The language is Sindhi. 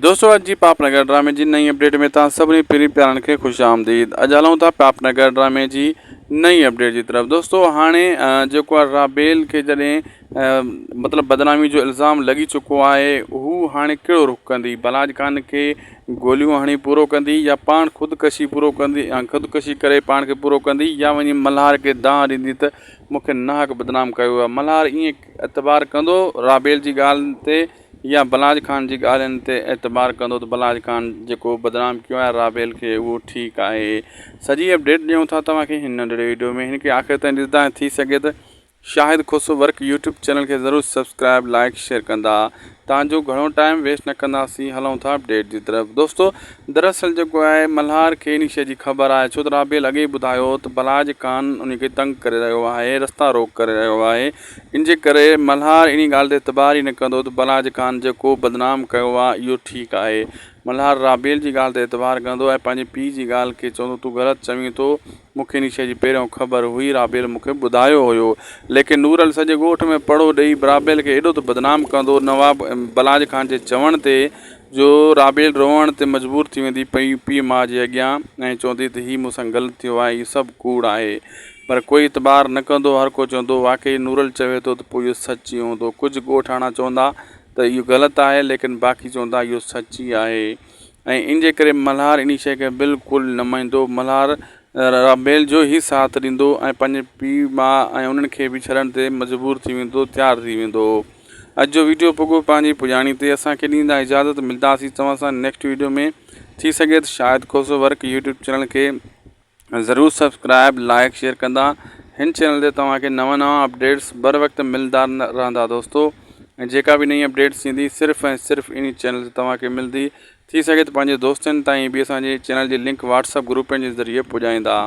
دوستو اڄ جي پاپ نگر ڊرامي جي نئين اپڊيٽ ۾ توهان سڀني پرين پيارن کي خوش آمديد. اڄ هلون ٿا پاپ نگر ڊرامي جي نئين اپڊيٽ جي طرف. دوستو هاڻي جيڪو آهي رابيل کي جڏهن مطلب بدنامي جو الزام لڳي چڪو آهي هو هاڻي ڪهڙو رخ ڪندي بلاج خان کي گوليون هڻي پورو ڪندي يا پاڻ خودڪشي پورو ڪندي خودڪشي ڪري پاڻ کي پورو ڪندي يا وڃي ملهار کي دانهن ڏيندي ته مون کي ناحق بدنام ڪيو ويو آهي ملهار ائين اعتبار ڪندو رابيل جي ڳالهه تي يا بلاج خان جي ڳالهين تي اعتبار ڪندو ته بلاج خان جيڪو بدنام ڪيو آهي رابيل کي اهو ٺيڪ آهي. سڄي اپڊيٽ ڏيون ٿا توهان کي هن ننڍڙي وڊيو ۾ هن کي آخر تائين ڏسندا ۽ ٿي سگهي ته Shahid Khoso work YouTube channel کي ضرور سبسڪرائب لائيڪ شيئر ڪندا تان جو گهڻو ٽائيم ويسٽ نه ڪنداسين هلون ٿا اپڊيٽ جي طرف دوستو دراصل جيڪو آهي ملهار کي ان شيء جي خبر آهي ڇو ته رابيل اڳي ئي ٻڌايو ته بلاج خان ان کي تنگ ڪري رهيو آهي رستا روڪ ڪري رهيو آهي ان جي ڪري ملهار انهي ڳالهه تي اعتبار ئي نه ڪندو ته بلاج خان جيڪو بدنام ڪيو آ اهو ٺيڪ آهي. ملهار رابيل جي ڳالهه تي اعتبار ڪندو ۽ پنهنجي پيء جي ڳالهه کي چوندو تون غلط چوين ٿو مون کي انهي شيء جي پهريون خبر هئي رابيل مون کي ٻڌايو هيو. ليڪن نورل سڄي ڳوٺ ۾ پڙهو ڏئي رابيل کي ايڏو ته بدنام ڪندو نواب بلاج خان جي چوڻ تي جو رابيل روئڻ تي مجبور ٿي ويندي پيء ماء جي اڳيان ۽ چوندي ته هي مون سان غلط ٿيو آهي اهو سڀ ڪوڙ آهي. پر ڪوئي اعتبار نه ڪندو، هر ڪو چوندو واقعي نورل چوي ٿو ته پوء اهو سچ ئي هوندو. ڪجهه ڳوٺاڻا چوندا ته اهو غلط آهي ليڪن باقي چوندا اهو سچ ئي آهي ۽ ان جي ڪري ملهار انهي شيء کي بلڪل نه مڃندو. ملهار رابيل جو ئي ساٿ ڏيندو ۽ پنهنجي پيء ماء ۽ انهن کي به ڇڏڻ تي مجبور ٿي ويندو تيار ٿي ويندو. اڄ جو ويڊيو پڳو پنهنجي پڄاڻي تي اسان کي ڏيندا اجازت ملداسين توهان سان نيڪسٽ ويڊيو ۾ ٿي سگهي ته Shahid Khoso work YouTube channel کي ضرور سبسڪرائب لائڪ شيئر ڪندا هن چينل تي توهان کي نوان نوان اپڊيٽس بر وقت ملدا رهندا دوستو ۽ جيڪا به نئين اپڊيٽس ايندي صرف ۽ صرف انهي چينل تي توهان کي ملدي ٿي سگهي ته پنهنجي دوستن تائين به اسان جي چينل جي لنڪ واٽس اپ گروپن جي ذريعي پڄائيندا.